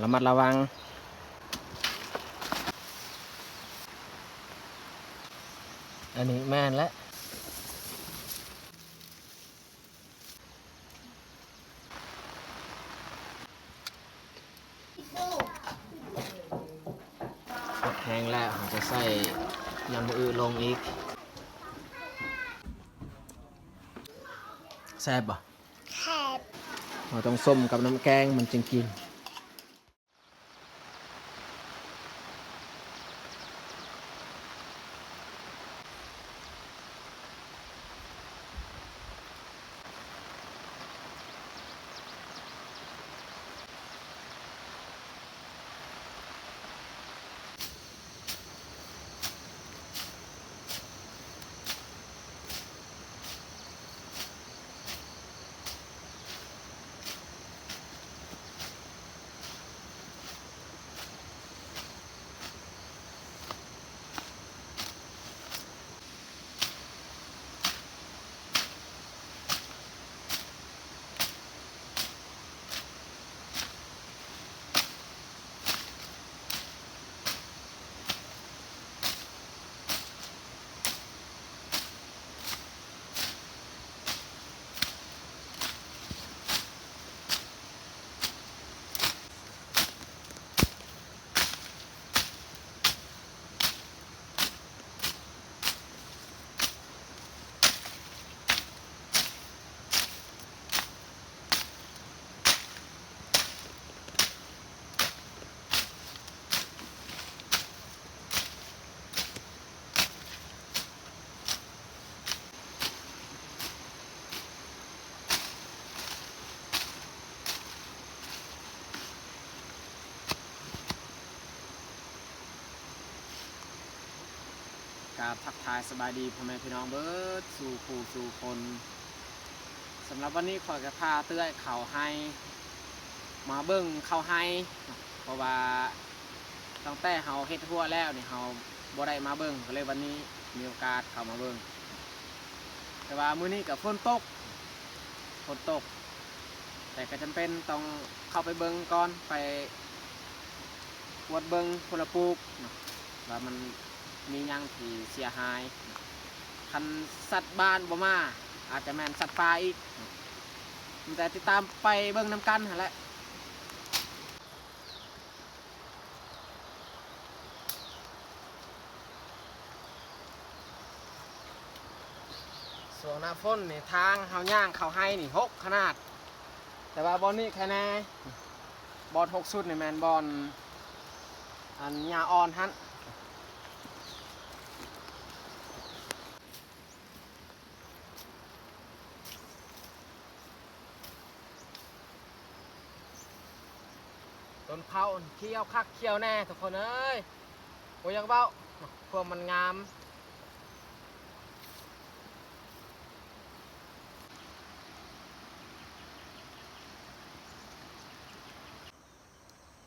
ລະມັດລະວັງ. ອັນນີ້ແມ່ນແຫຼະ. ໝົດແຮງແລ້ວ ເຮົາຈະໃສ່ຍອດມະອື້ອລົງອີກ. ແຊບບໍ່? ແຊບ. ເຮົາຕ້ອງສົ້ມກັບນ້ຳແກງມັນຈຶ່ງກິນ. ກາບທັກທາຍສະບາຍດີພໍ່ແມ່ພີ່ນ້ອງເບິດສູ່ຄູ່ສູ່ຄົນ. ສຳລັບວັນນີ້ຂ້ອຍກໍພາເອື້ອຍເຂົ້າໄຮ່ ມາເບິ່ງເຂົ້າໄຮ່ ເພາະວ່າຕັ້ງແຕ່ເຮົາເຮັດຮົ້ວແລ້ວນີ້ ເຮົາບໍ່ໄດ້ມາເບິ່ງ ກໍເລີຍວັນນີ້ມີໂອກາດເຂົ້າມາເບິ່ງ. ແຕ່ວ່າມື້ນີ້ກໍຝົນຕົກ ຝົນຕົກ ແຕ່ກໍຈຳເປັນຕ້ອງເຂົ້າໄປເບິ່ງກ່ອນ ໄປກວດເບິ່ງຜົນລະປູກເນາະ ວ່າມັນມີຫຍັງທີ່ເສຍຫາຍ. ຄັນສັດບ້ານບໍ່ມາ ອາດຈະແມ່ນສັດປ່າອີກ. ມີແຕ່ຕິດຕາມໄປເບິ່ງນຳກັນຫັ້ນແຫຼະ. ຊ່ວງໜ້າຝົນນີ້ ທາງເຮົາຍ່າງເຂົ້າໄຮ່ນີ້ຫົກຂະໜາດ, ແຕ່ວ່າບ່ອນນີ້ແຄ່ແນ່. ບ່ອນຫົກສຸດນີ້ແມ່ນບ່ອນອັນຫຍ້າອ່ອນຫັ້ນ. ຕົ້ນເຂົ້າຂຽວຄັກຂຽວແນ່ທຸກຄົນເອີຍ, ບໍ່ຢາກເວົ້າ ຄວາມມັນງາມ.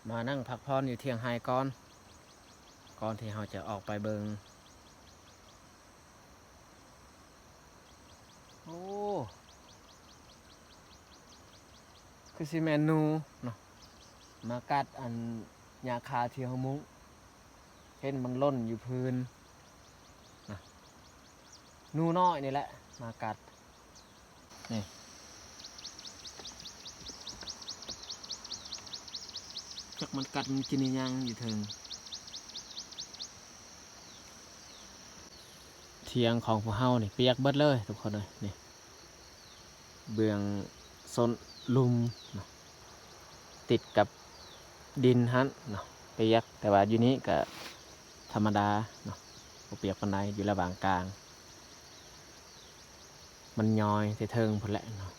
ມານັ່ງພັກຜ່ອນຢູ່ຖຽງໄຮ່ກ່ອນ ກ່ອນທີ່ເຮົາຈະອອກໄປເບິ່ງ. ໂອ້ ຄືຊິແມ່ນໜູເນາະ ມາກັດອັນຫຍ້າຄາທີ່ເຮົາມຸງ, ເຫັນມັນຫຼົ່ນຢູ່ພື້ນນະ. ໜູນ້ອຍນີ້ແຫຼະມາກັດ. ນີ້ ຈັກມັນກັດມັນກິນອີ່ຫຍັງຢູ່ເທິງ. ຖຽງຂອງພວກເຮົານີ້ປຽກເບິດເລີຍທຸກຄົນເອີຍ. ນີ້ ເບື້ອງສົ້ນລຸ່ມເນາະ ຕິດກັບດິນຫັ້ນເນາະ ປຽກ, ແຕ່ວ່າຢູ່ນີ້ກະທຳມະດາເນາະ ບໍ່ປຽກປານໃດ, ຢູ່ລະຫວ່າງກາງ. ມັນຍ້ອຍແຕ່ເທິງພຸ້ນແຫຼະເນາະ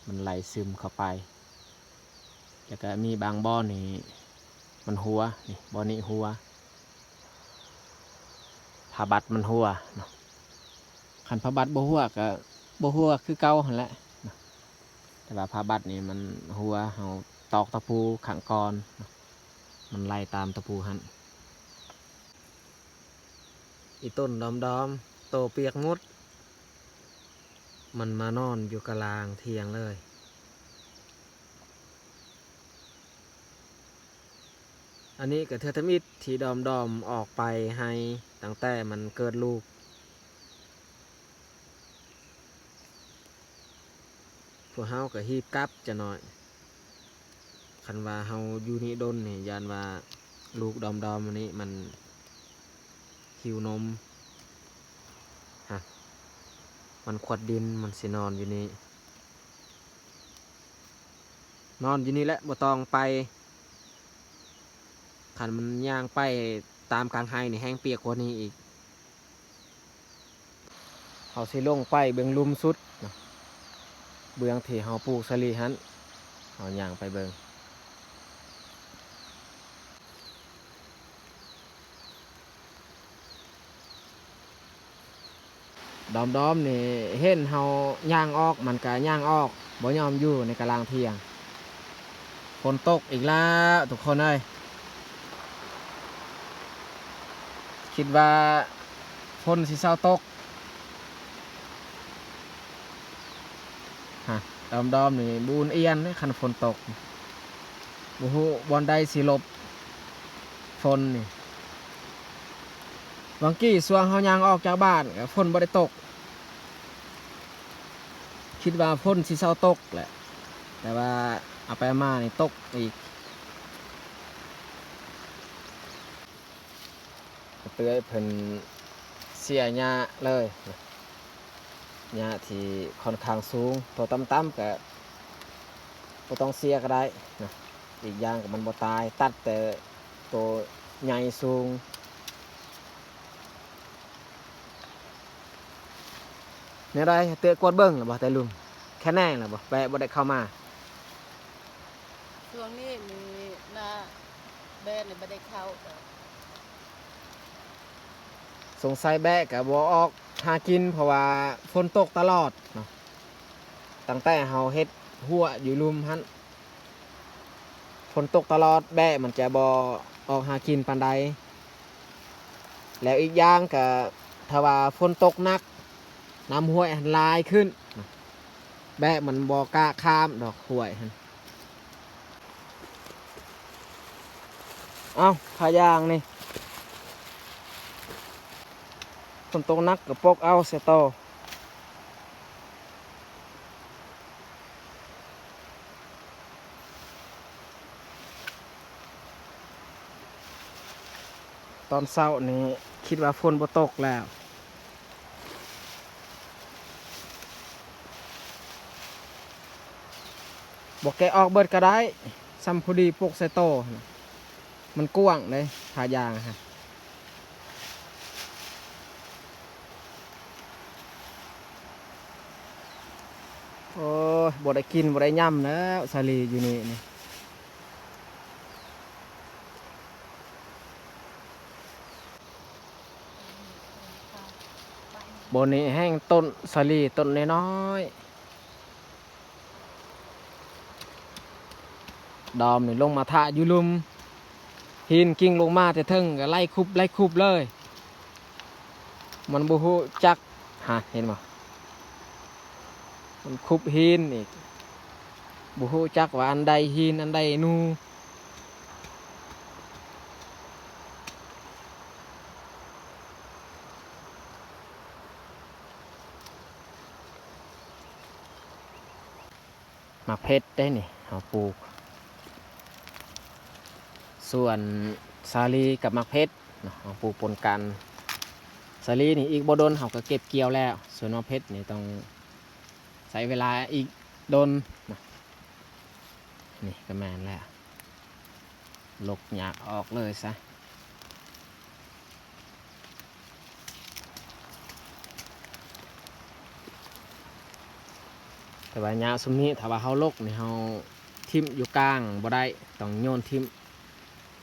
ມັນໄຫຼຊຶມເຂົ້າໄປ. ແລ້ວກະມີບາງບ່ອນນີ້ມັນຮົ່ວ, ນີ້ ບ່ອນນີ້ຮົ່ວ ຜ້າບັດມັນຮົ່ວເນາະ. ຄັນຜ້າບັດບໍ່ຮົ່ວກະບໍ່ຮົ່ວຄືເກົ່າຫັ້ນແຫຼະເນາະ, ແຕ່ວ່າຜ້າບັດນີ້ມັນຮົ່ວ, ເຮົາຕອກຕະປູຂ້າງກ່ອນເນາະ ມັນໄຫຼຕາມຕະປູຫັ້ນ. ອີ່ຕົ້ນດອມໆ ໂຕປຽກໝົດ, ມັນມານອນຢູ່ກະລາງຖຽງເລີຍ. ອັນນີ້ກໍເທື່ອທຳອິດທີ່ດອມໆອອກໄປໄຮ່ຕັ້ງແຕ່ມັນເກີດລູກ. ພວກເຮົາກໍຮີບກັບຈະໜ້ອຍ. ຄັນວ່າເຮົາຢູ່ນີ້ດົນນີ້ ຢ້ານວ່າລູກດອມໆອັນນີ້ມັນຫິວນົມ. ຮະ ມັນຂວດດິນ ມັນຊິນອນຢູ່ນີ້. ນອນຢູ່ນີ້ແຫຼະ ບໍ່ຕ້ອງໄປ. ຄັນມັນຍ່າງໄປຕາມກາງໄຮ່ນີ້ແຮ່ງປຽກກວ່ານີ້ອີກ. ເຮົາຊິລົງໄປເບື້ອງລຸ່ມສຸດນະ ເບື້ອງທີ່ເຮົາປູກສາລີຫັ້ນ ເຮົາຍ່າງໄປເບິ່ງ. ດອມໆນີ້ເຫັນເຮົາຍ່າງອອກ ມັນກະຍ່າງອອກ ບໍ່ຍອມຢູ່ໃນກະລາງຖຽງ. ຝົນຕົກອີກແລ້ວທຸກຄົນເອີຍ. ຄິດວ່າຝົນຊິເຊົາຕົກ. ຮະ ດອມໆນີ້ບຸ່ນອຽນເດ້ ຄັນຝົນຕົກ ບໍ່ຮູ້ບ່ອນໃດຊິຫຼົບຝົນນີ້. ຫວ່າງກີ້ຊ່ວງເຮົາຍ່າງອອກຈາກບ້ານກໍຝົນບໍ່ໄດ້ຕົກ. ຄິດວ່າຝົນຊິເຊົາຕົກແຫຼະ ແຕ່ວ່າເອົາໄປເອົາມານີ້ຕົກອີກ. ກະເຕືອຍເພິ່ນເສຍຫຍ້າເລີຍ ຫຍ້າທີ່ຂ້ອນຂ້າງສູງ ໂຕຕ່ຳໆກະບໍ່ຕ້ອງເສຍກໍໄດ້ນະ. ອີກຢ່າງກໍມັນບໍ່ຕາຍ ຕັດແຕ່ໂຕໃຫຍ່ສູງ. ແນວໃດ ເອື້ອຍກວດເບິ່ງແລ້ວບໍ່ ແຕ່ລຸ່ມ ແຂງແນງແລ້ວບໍ່ ແບະບໍ່ໄດ້ເຂົ້າມາ? ຊ່ວງນີ້ນີ້ນະ ແບະນີ້ບໍ່ໄດ້ເຂົ້າດອກ. ສົງໄສແບະກະບໍ່ອອກຫາກິນ ເພາະວ່າຝົນຕົກຕະຫຼອດເນາະ. ຕັ້ງແຕ່ເຮົາເຮັດຮົ້ວຢູ່ລຸ່ມຫັ້ນ ຝົນຕົກຕະຫຼອດ ແບະມັນຈະບໍ່ອອກຫາກິນປານໃດ. ແລ້ວອີກຢ່າງກະ ຖ້າວ່າຝົນຕົກໜັກ ນ້ຳຫ້ວຍຫັ້ນຫຼາຍຂຶ້ນ ແບະມັນບໍ່ກ້າຂ້າມດອກຫ້ວຍຫັ້ນ. ເອົ້າ ຜ້າຢາງນີ້ ຝົນຕົກໜັກກໍປົກເອົາໃສ່ຕໍ່. ຕອນເຊົ້ານີ້ຄິດວ່າຝົນບໍ່ຕົກແລ້ວ ບໍ່ແກະອອກເບິດກໍໄດ້ ສ່ຳພໍດີປົກໃສ່ຕໍ່ຫັ້ນນະ. ມັນກວ້າງເດ້ ຜ້າຢາງຫັ້ນ. ໂອ້ຍ ບໍ່ໄດ້ກິນບໍ່ໄດ້ຫຍ້ຳແລ້ວ ສາລີຢູ່ນີ້ນີ້. ບ່ອນນີ້ແຮ່ງຕົ້ນສາລີຕົ້ນນ້ອຍໆ. ດອມນີ້ລົງມາຖ້າຢູ່ລຸ່ມ ຫີນກິ້ງລົງມາແຕ່ເທິງກໍໄລ່ຄຸບໄລ່ຄຸບເລີຍ. ມັນບໍ່ຮູ້ຈັກ ຫາ ເຫັນບໍ່? ມັນຄຸບຫີນອີກ ບໍ່ຮູ້ຈັກວ່າອັນໃດຫີນອັນໃດໜູ. ໝາກເຜັດເດ້ນີ້ ເຮົາປູກ ສວນສາລີກັບໝາກເຜັດເນາະ ເຮົາປູກປົນກັນ. ສາລີນີ້ອີກບໍ່ດົນເຮົາກໍເກັບກ່ຽວແລ້ວ ສ່ວນໝາກເຜັດນີ້ຕ້ອງໃຊ້ເວລາອີກດົນເນາະ. ນີ້ກໍແມ່ນແລ້ວ ຫຼົກຫຍ້າອອກເລີຍຊະ. ແຕ່ວ່າຫຍ້າຊຸມນີ້ ຖ້າວ່າເຮົາຫຼົກນີ້ ເຮົາຖິ້ມຢູ່ກາງບໍ່ໄດ້ ຕ້ອງໂຍນຖິ້ມ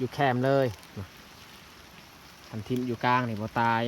ຢູ່ແຄມເລີຍ. ຄັນຖິ້ມຢູ່ກາງນີ້ບໍ່ຕາຍ. ເ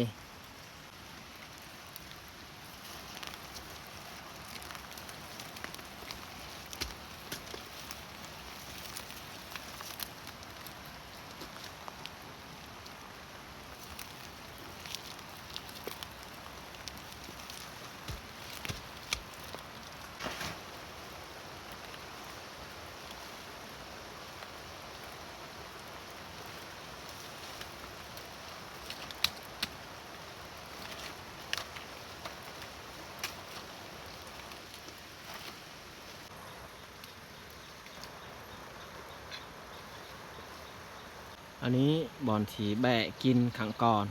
ອັນນີ້ບ່ອນທີ່ແບ້ກິນຄັ້ງກ່ອນ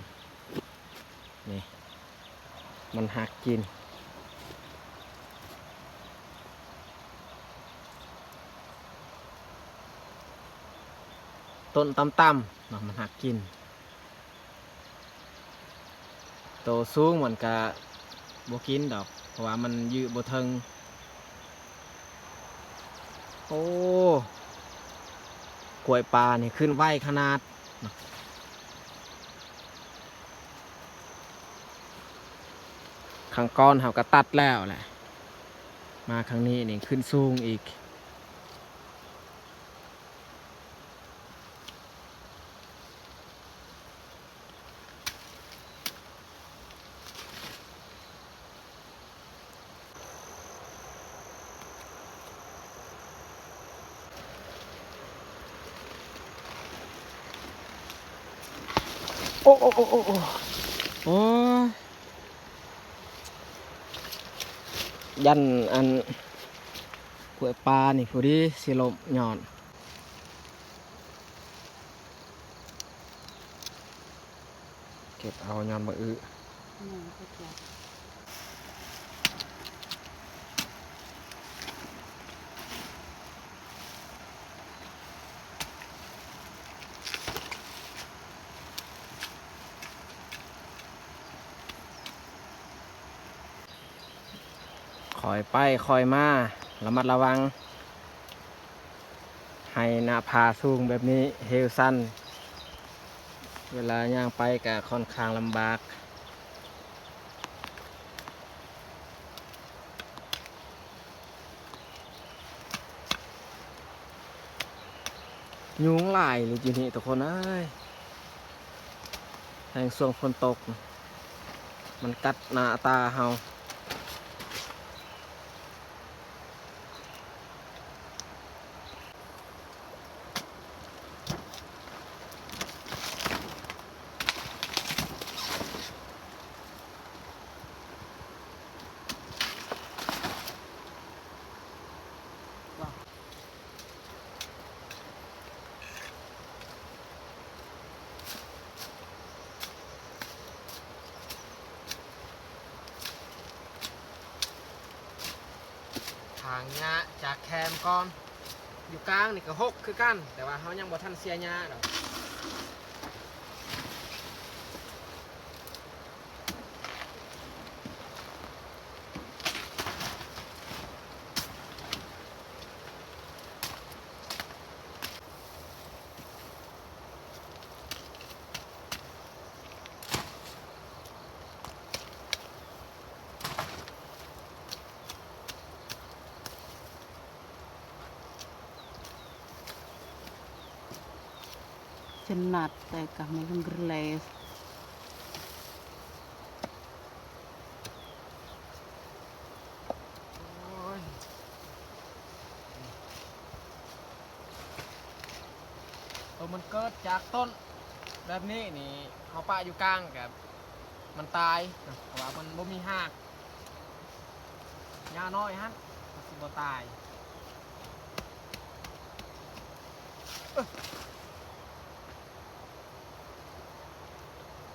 ນີ້ ມັນຫັກກິນ ຕົ້ນຕ່ຳໆເນາະ ມັນຫັກກິນ. ໂຕສູງມັນກະບໍ່ກິນດອກ ເພາະວ່າມັນຍືດບໍ່ເຖິງ. ໂອ້ ກ້ວຍປ່ານີ້ຂຶ້ນໄວຂະໜາດ. ຄັ້ງກ່ອນເຮົາກະຕັດແລ້ວແຫຼະ ມາຄັ້ງນີ້ນີ້ຂຶ້ນສູງອີກ. ໂອ້ ໂອ້ ໂອ້ ໂອ້ ໂອ້ ຢ້ານອັນກ້ວຍປ່ານີ້ພໍດີຊິລົ້ມຍ້ອນ ເກັບເອົາຍ້ອນບັກອຶ. ຄ່ອຍໄປຄ່ອຍມາ ລະມັດລະວັງ. ໄຮ່ໜ້າຜາສູງແບບນີ້ ເຮວຊັນ ເວລາຍ່າງໄປກະຂ້ອນຂ້າງລຳບາກ. ຍຸງຫຼາຍເລີຍຢູ່ນີ້ທຸກຄົນເອີຍ ແຮງຊ່ວງຝົນຕົກ ມັນກັດໜ້າຕາເຮົາ. ຖາງຫຍ້າຈາກແຄມກ່ອນ ຢູ່ກາງນີ້ກະຮົກຄືກັນ ແຕ່ວ່າເຮົາຍັງບໍ່ທັນເສຍຫຍ້າດອກ. ສະໜາດແຕ່ກະມາລົງເລ. ໂຕມັນເກີດຈາກຕົ້ນແບບນີ້ນີ້ ເຮົາປະຢູ່ກາງກະມັນຕາຍ ເພາະວ່າມັນບໍ່ມີຮາກ. ຫຍ້ານ້ອຍຫັ້ນ ມັນຊິບໍ່ຕາຍ.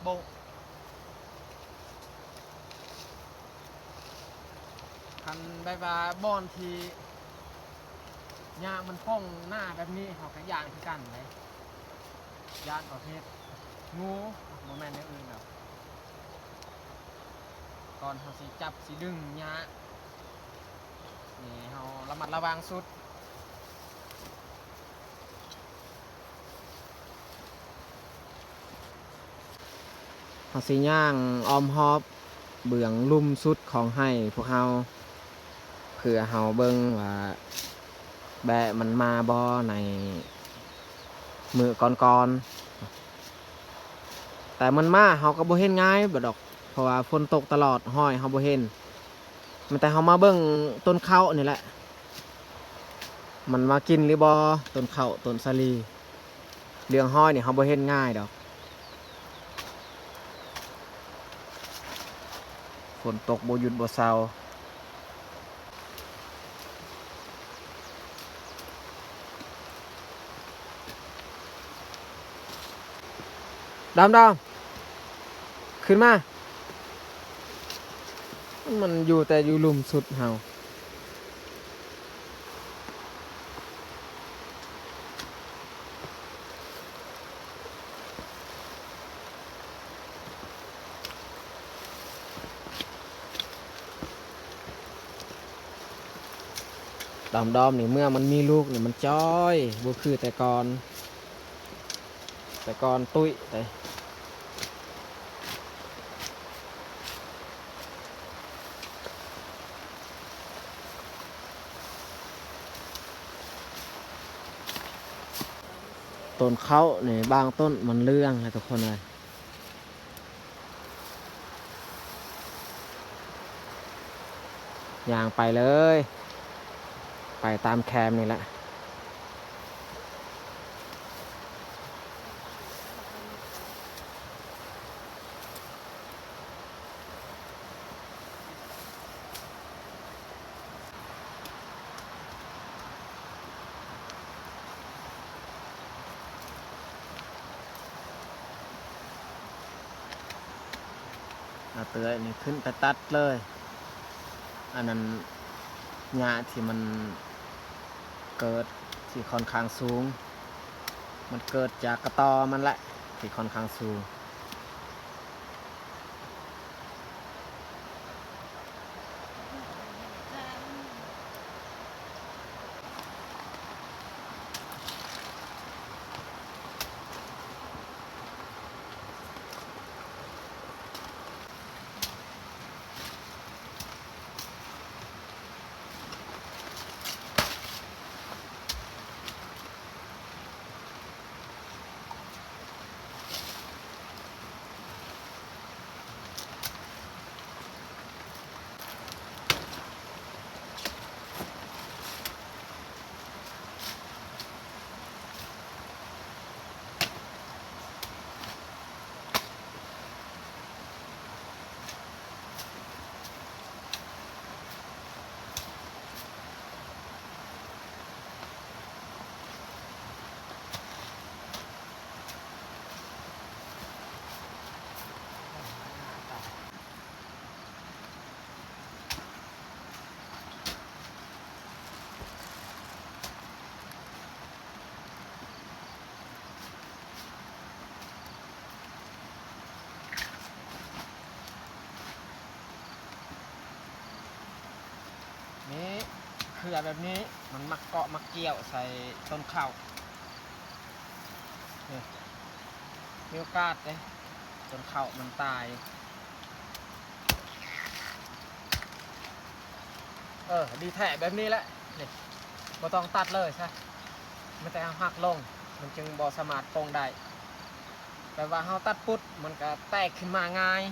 ໂອ້ ຄັນແບບວ່າບ່ອນທີ່ຫຍ້າມັນປົ່ງໜາແບບນີ້ ເຮົາກະຢ້ານຄືກັນເດ້ ຢ້ານປະເພດງູ ບໍ່ແມ່ນແນວອື່ນດອກ. ກ່ອນເຮົາຊິຈັບຊິດຶງຫຍ້ານີ້ ເຮົາລະມັດລະວັງສຸດ. ເຮົາຊິຍ່າງອ້ອມຮອບເບື້ອງລຸ່ມສຸດຂອງໄຮ່ພວກເຮົາ ເພື່ອເຮົາເບິ່ງວ່າແບ້ມັນມາບໍ່ໃນມື້ກ່ອນໆ. ແຕ່ມັນມາເຮົາກະບໍ່ເຫັນງ່າຍບາດດອກ ເພາະວ່າຝົນຕົກຕະຫຼອດ ຮອຍເຮົາບໍ່ເຫັນ. ແມ່ນແຕ່ເຮົາມາເບິ່ງຕົ້ນເຂົ້ານີ້ແຫຼະ ມັນມາກິນຫຼືບໍ່ ຕົ້ນເຂົ້າຕົ້ນສາລີ. ເລື່ອງຮອຍນີ້ເຮົາບໍ່ເຫັນງ່າຍດອກ ຝົນຕົກບໍ່ຢຸດບໍ່ເຊົາ. ດຳ ດຳ ຂຶ້ນມາ. ມັນຢູ່ແຕ່ຢູ່ລຸ່ມສຸດເຮົາ. ດຳໆ ນີ້ ເມື່ອມັນມີລູກນີ້ ມັນຈ່ອຍ ບໍ່ຄືແຕ່ກ່ອນ. ແຕ່ກ່ອນຕຸ້ຍເດ້. ຕົ້ນເຂົ້ານີ້ ບາງຕົ້ນມັນເຫຼືອງແລ້ວ ທຸກຄົນເອີຍ. ຍ່າງໄປເລີຍ ໄປຕາມແຄມນີ້ແຫຼະ. ອາເຕືອຍນີ້ຂຶ້ນໄປຕັດເລີຍ. ອັນນັ້ນຫຍ້າທີ່ມັນເກີດທີ່ຂ້ອນຂ້າງສູງ ມັນເກີດຈາກກະຕໍມັນແຫຼະ ທີ່ຂ້ອນຂ້າງສູງ. ນີ້ ເຄືອແບບນີ້ ມັນມັກເກາະມັກກ່ຽວໃສ່ຕົ້ນເຂົ້າ. ນີ້ ມີໂອກາດເດ້ ຕົ້ນເຂົ້າມັນຕາຍ. ເອີ ດີແທ້ແບບນີ້ແຫຼະ ນີ້ ບໍ່ຕ້ອງຕັດເລີຍຊະ ມີແຕ່ເຮົາຫັກລົງ ມັນຈຶ່ງບໍ່ສາມາດປົງໄດ້. ແປວ່າເຮົາຕັດປຸດ ມັນກະແຕກຂຶ້ນມາງ່າຍ.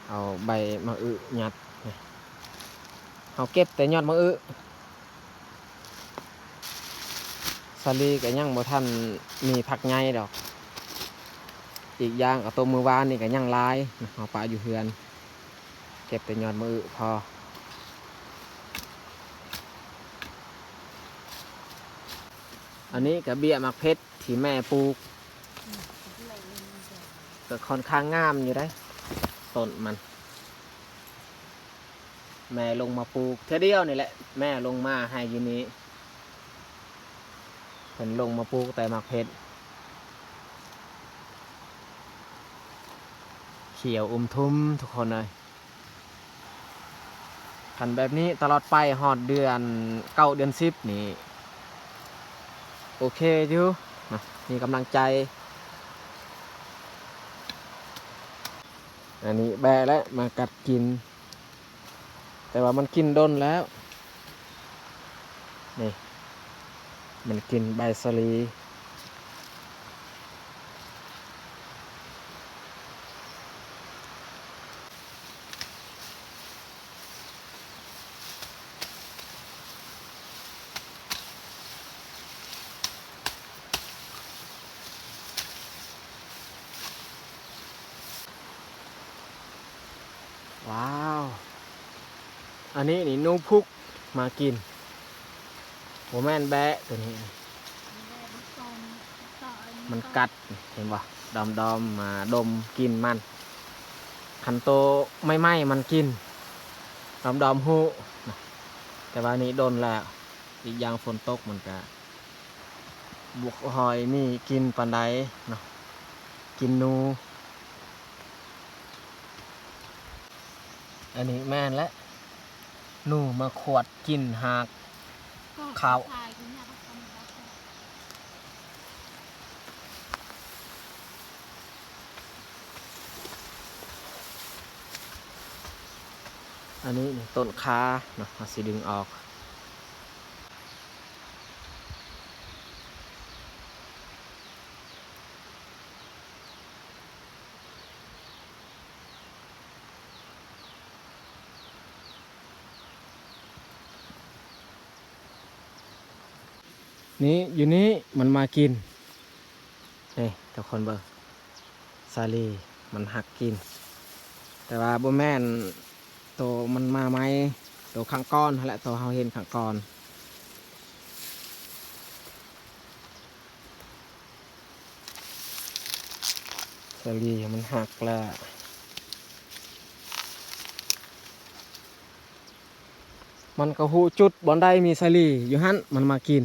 ເອົາໃບໝາກອຶຍັດ ເຮົາເກັບແຕ່ຍອດໝາກອຶ. ສາລີກະຍັງບໍ່ທັນມີຝັກໃຫຍ່ດອກ. ອີກຢ່າງກະຕົ້ນມື້ວານນີ້ກະຍັງຫຼາຍ ເຮົາປະຢູ່ເຮືອນ ເກັບແຕ່ຍອດໝາກອຶພໍ. ອັນນີ້ກະເບ້ຍໝາກເພັດທີ່ແມ່ປູກ ກະຂ້ອນຂ້າງງາມຢູ່ເດ້ ຕົ້ນມັນ. ແມ່ລົງມາປູກເທື່ອດຽວນີ້ແຫຼະ ແມ່ລົງມາໃຫ້ຢູ່ນີ້ ເພິ່ນລົງມາປູກແຕ່ໝາກເພັດ ຂຽວອຸມທຸ່ມທຸກຄົນເອີຍ. ຄັນແບບນີ້ຕະຫຼອດໄປຮອດເດືອນເກົ້າເດືອນສິບນີ້ ໂອເຄຢູ່ນະ ມີກຳລັງໃຈ. ອັນນີ້ແບ້ແຫຼະ ມາກັດກິນ ແຕ່ວ່າມັນກິນດົນແລ້ວ ນີ້ ມັນກິນໃບສາລີ. ວ້າວ ອັນນີ້ນີ້ໜູພຸກມາກິນ. ບໍ່ແມ່ນແບ້ໂຕນີ້ ມັນກັດ ເຫັນບໍ່? ດອມໆ ມາດົມກິ່ນມັນ ຄັນໂຕໃໝ່ໆ ມັນກິ່ນ ດອມໆ ຮູ້ ແຕ່ວ່ານີ້ດົນແລ້ວ ອີກຢ່າງຝົນຕົກມັນກະບໍ່ຄ່ອຍມີກິ່ນປານໃດເນາະ ກິ່ນໜູ. ອັນນີ້ແມ່ນແຫຼະ ໜູມາຂວດກິນຮາກເຂົ້າ. ອັນນີ້ຕົ້ນຄາເນາະ ເຮົາຊິດຶງອອກ. ນີ້ ຢູ່ນີ້ມັນມາກິນ ນີ້ ທຸກຄົນເບິ່ງ ສາລີມັນຮັກກິນ ແຕ່ວ່າບໍ່ແມ່ນໂຕມັນມາໃໝ່ ໂຕຄັ້ງກ່ອນຫັ້ນແຫຼະ ໂຕເຮົາເຫັນຄັ້ງກ່ອນ. ສາລີມັນຫັກແລ້ວ ມັນກໍຮູ້ຈຸດບ່ອນໃດມີສາລີ ຢູ່ຫັ້ນມັນມາກິນ.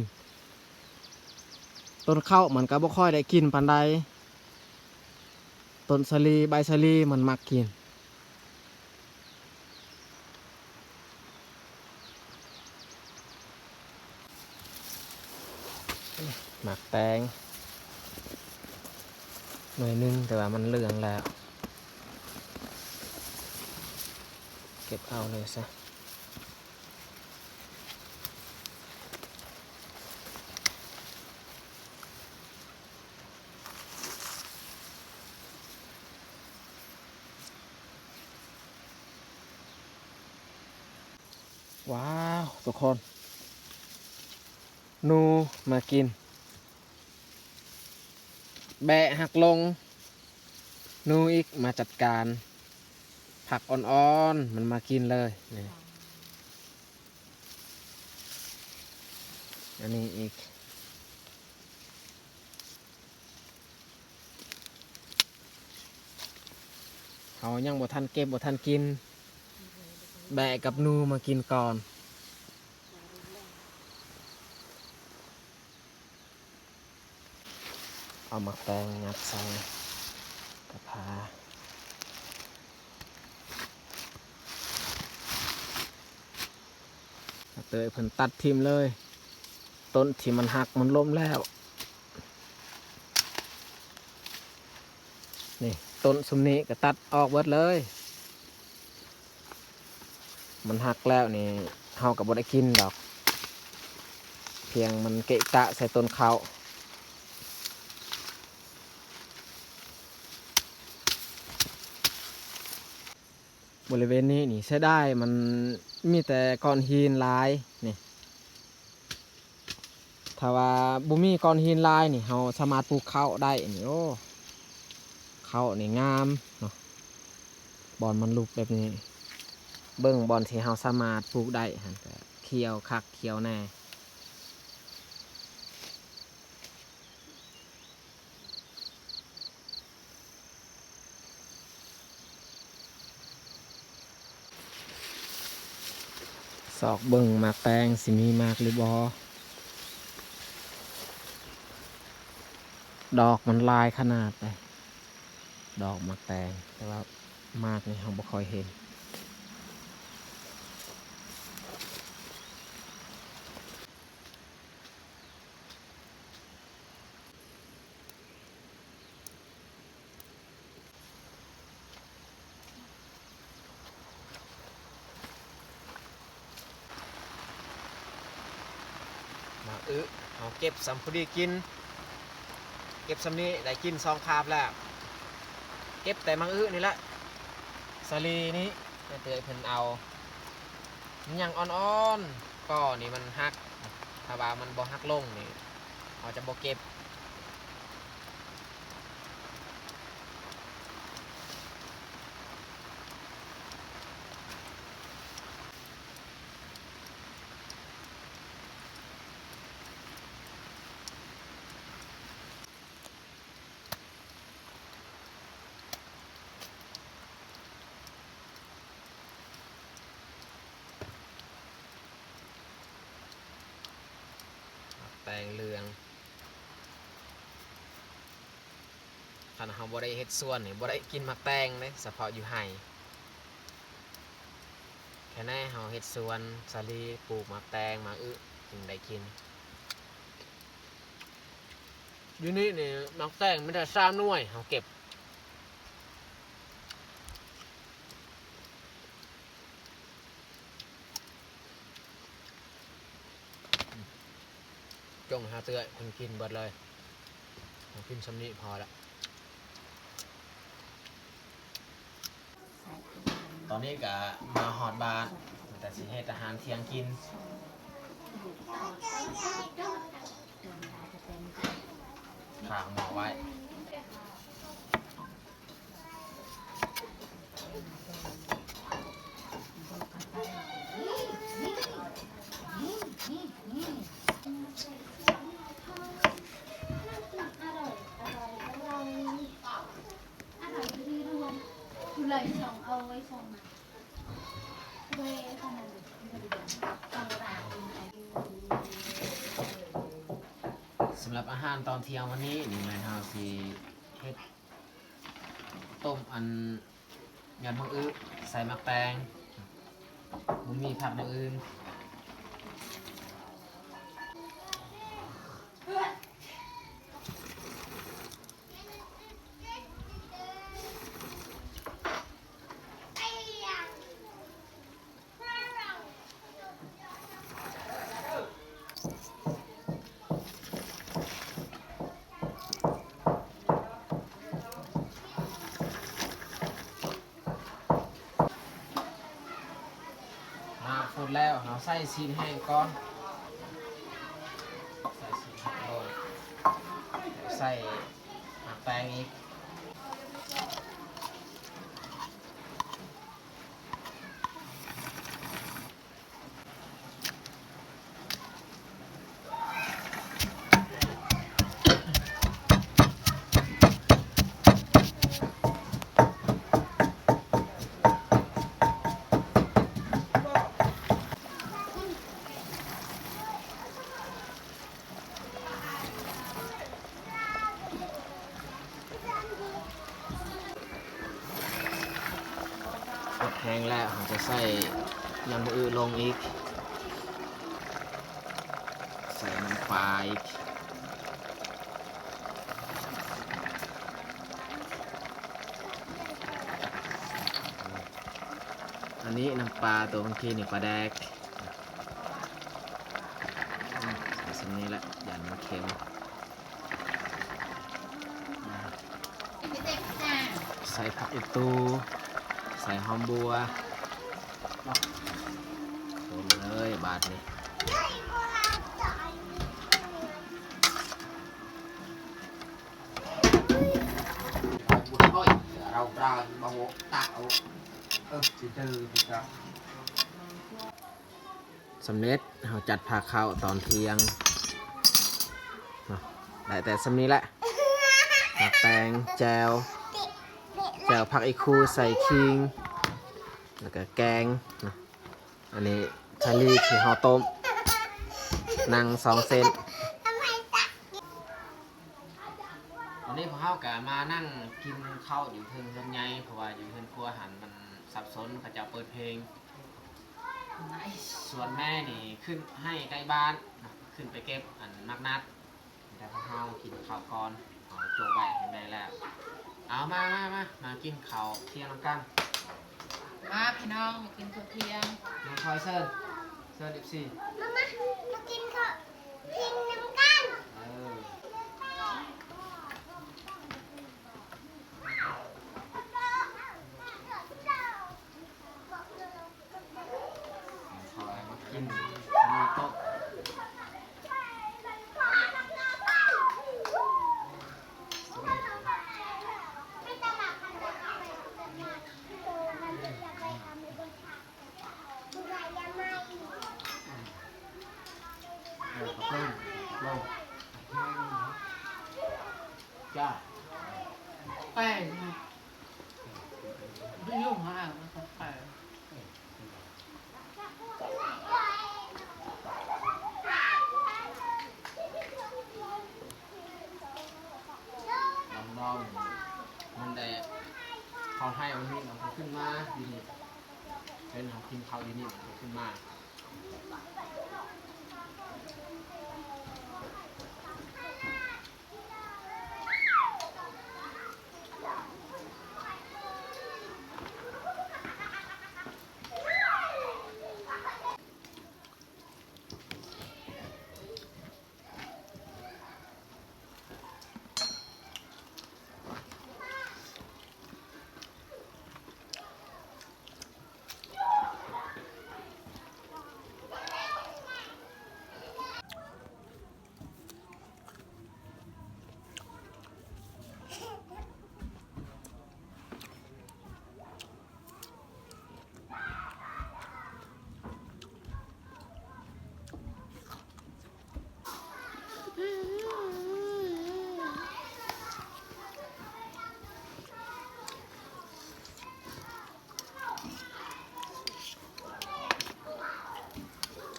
ຕົ້ນເຂົ້າມັນກໍບໍ່ຄ່ອຍໄດ້ກິນປານໃດ ຕົ້ນສາລີ ໃບສາລີມັນມັກກິນ. ໝາກແຕງໜ່ວຍໜຶ່ງ ແຕ່ວ່າມັນເຫຼືອງແລ້ວ ເກັບເອົາເລີຍຊະ. ວ້າວ ທຸກຄົນ ໜູມາກິນ ແບ້ຫັກລົງ ໜູອີກມາຈັດການ ຜັກອ່ອນໆ ມັນມາກິນເລີຍ ນີ້ ອັນນີ້ອີກ. ເຮົາຍັງບໍ່ທັນເກັບ ບໍ່ທັນກິນ ແບ້ກັບໜູມາກິນກ່ອນ. ເອົາໝາກແຕງຍັດໃສ່ກະພາ. ອາເຕີຍເພິ່ນຕັດຖິ້ມເລີຍ ຕົ້ນທີ່ມັນຫັກມັນລົ້ມແລ້ວ ນີ້ ຕົ້ນຊຸມນີ້ກໍຕັດອອກເບິດເລີຍ. ມັນຫັກແລ້ວນີ້ ເຮົາກໍບໍ່ໄດ້ກິນດອກ ພຽງມັນເກະກະໃສ່ຕົ້ນເຂົ້າ. ບໍລິເວນນີ້ນີ້ເສຍດາຍ ມັນມີແຕ່ກ້ອນຫີນຫຼາຍນີ້ ຖ້າວ່າບໍ່ມີກ້ອນຫີນຫຼາຍນີ້ ເຮົາສາມາດປູກເຂົ້າໄດ້ນີ້. ໂອ້ ເຂົ້ານີ້ງາມເນາະ ບ່ອນມັນຫຼຸບແບບນີ້ ເບິ່ງບ່ອນທີ່ເຮົາສາມາດປູກໄດ້ຫັ້ນ ກໍຂຽວຄັກຂຽວແນ່. ຊອກເບິ່ງໝາກແຕງຊິມີໝາກຫຼືບໍ່ ດອກມັນຫຼາຍຂະໜາດໃດ ດອກໝາກແຕງ ແຕ່ວ່າໝາກນີ້ເຮົາບໍ່ຄ່ອຍເຫັນ. ໝາກອຶ ເຮົາເກັບສ່ຳພໍດີກິນ ເກັບສ່ຳນີ້ໄດ້ກິນສອງຄາບແລ້ວ. ເກັບແຕ່ໝາກອຶນີ້ແຫຼະ ສາລີນີ້ ແມ່ເຕີຍເພິ່ນເອົາ ມັນຍັງອ່ອນໆ ກໍນີ້ມັນຫັກ ຖ້າວ່າມັນບໍ່ຫັກລົງນີ້ ເຮົາຈະບໍ່ເກັບ. ເ ຄັນເຮົາບໍ່ໄດ້ເຮັດສວນນີ້ ບໍ່ໄດ້ກິນໝາກແຕງເດ້ ສະເພາະຢູ່ໄຮ່. ແຄ່ໃນເຮົາເຮັດສວນສາລີ ປູກໝາກແຕງ ໝາກອຶ ຈຶ່ງໄດ້ກິນ. ຢູ່ນີ້ນີ້ ໝາກແຕງມີແຕ່ສາມໜ່ວຍ ເຮົາເກັບ. ຈົ່ງຫາເທື່ອເພິ່ນກິນເບິດເລີຍ ເຮົາກິນຊ່ຳນີ້ພໍລະ. ຕອນນີ້ກະມາຮອດບ້ານ ແຕ່ຊິເຮັດອາຫານທ່ຽງກິນ ຂ້າງໝໍ້ໄວ້. ສຳລັບອາຫານຕອນທ່ຽງວັນນີ້ນີ້ ແມ່ນເຮົາຊິເຮັດ ຕົ້ມອັນຍອດໝາກອຶ ໃສ່ໝາກແຕງ ບໍ່ມີຜັກແນວອື່ນ. ມາພຸ້ນແລ້ວ ເຮົາໃສ່ຊີ້ນແຫ້ງກ່ອນ ໃສ່ຊີ້ນແຫ້ງລົງ ໃສ່ໝາກແຕງອີກ. ເດືອດແຮງແລ້ວ ເຮົາຈະໃສ່ຍອດໝາກອຶລົງອີກ ໃສ່ນ້ຳປາອີກ. ອັນນີ້ນ້ຳປາ ໂຕເມື່ອກີ້ນີ້ປາແດກ. ໃສ່ຊ່ຳນີ້ແຫຼະ ຢ້ານມັນເຄັມ. ໃສ່ຜັກອີຕູ ໃສ່ຫອມບົວ ຄົນເລີຍບາດນີ້. ສຳເລັດ ເຮົາຈັດພາເຂົ້າຕອນທ່ຽງເນາະ ໄດ້ແຕ່ຊ່ຳນີ້ແຫຼະ ໝາກແຕງ ແຈ່ວ ແຈ່ວຜັກອີຄູ ໃສ່ຂີງ ແລ້ວກະແກງເນາະ. ອັນນີ້ສາລີທີ່ເຮົາຕົ້ມ ໜັງສອງເສັ້ນ. ວັນນີ້ພວກເຮົາກະມານັ່ງກິນເຂົ້າຢູ່ເທິງເຮືອນໃຫຍ່ ເພາະວ່າຢູ່ເຮືອນຄົວຫັ້ນມັນສັບສົນ ເຂົາເຈົ້າເປີດເພງ. ສ່ວນແມ່ນີ້ຂຶ້ນໄຮ່ໃກ້ບ້ານ ຂຶ້ນໄປເກັບອັນໝາກນັດ. ແຕ່ພວກເຮົາກິນເຂົ້າກ່ອນ ເອົາຈົງໄວ້ໃຫ້ແມ່ແລ້ວ. ເອົາ ມາ ມາ ມາ ມາກິນເຂົ້າທ່ຽງນຳກັນ. ມາພີ່ນ້ອງ ມາກິນເຂົ້າທ່ຽງ. ນ້ອງພອຍເຊີນ ເຊີນເອັຟຊີ ມາ ມາ ມາກິນເຂົ້າທ່ຽງນຳກັນ. ເອີ ເຂົ້າມາກິນ ສະເໝີໂຕະ. ເອີ ເຂົ້າຕົ້ມ ເຂົ້າຕົ້ມ ຈ້າ ແປ້ງ ໄປຫຸ່ງຫາແລ້ວກໍໄປ. ລອງໆ. ເອົາໄຫ້ເອົາມີດເອົາຂຶ້ນມາຢູ່ນີ້ ເປັນເຮົາກິນເຂົ້າຢູ່ນີ້ເອົາຂຶ້ນມາ.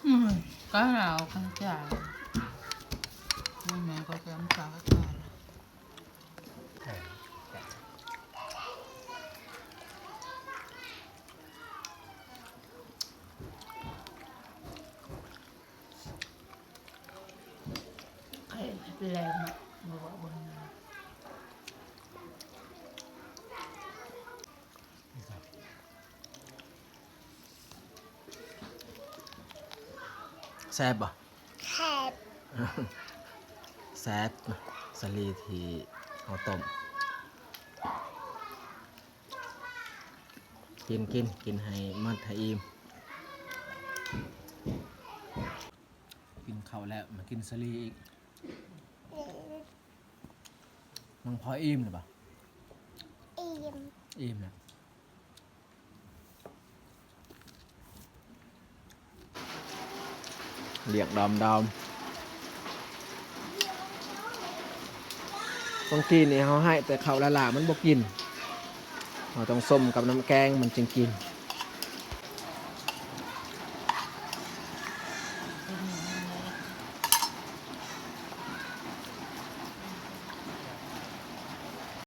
ອືມ ກະລາວກະຈາຍ ແມ່ກະແກມກະຈາຍ. ໄຂ່ເປັນແລງເນາະ ບໍ່ວ່າບໍ່ງາມ. ແຊບບໍ່? ແຊບ ແຊບ ສາລີທີ່ເຮົາຕົ້ມ. ກິນ ກິນ ກິນໃຫ້ໝົດໃຫ້ອີ່ມ. ກິນເຂົ້າແລ້ວມາກິນສາລີອີກ. ນ້ອງພອຍອີ່ມແລ້ວບໍ່? ອີ່ມ ອີ່ມແລ້ວ. ລ້ຽງດອມໆ ບາງທີນີ້ເຮົາໃຫ້ແຕ່ເຂົ້າລ້າໆ ມັນບໍ່ກິນ ເຮົາຕ້ອງສົ້ມກັບນ້ຳແກງມັນຈຶ່ງກິນ.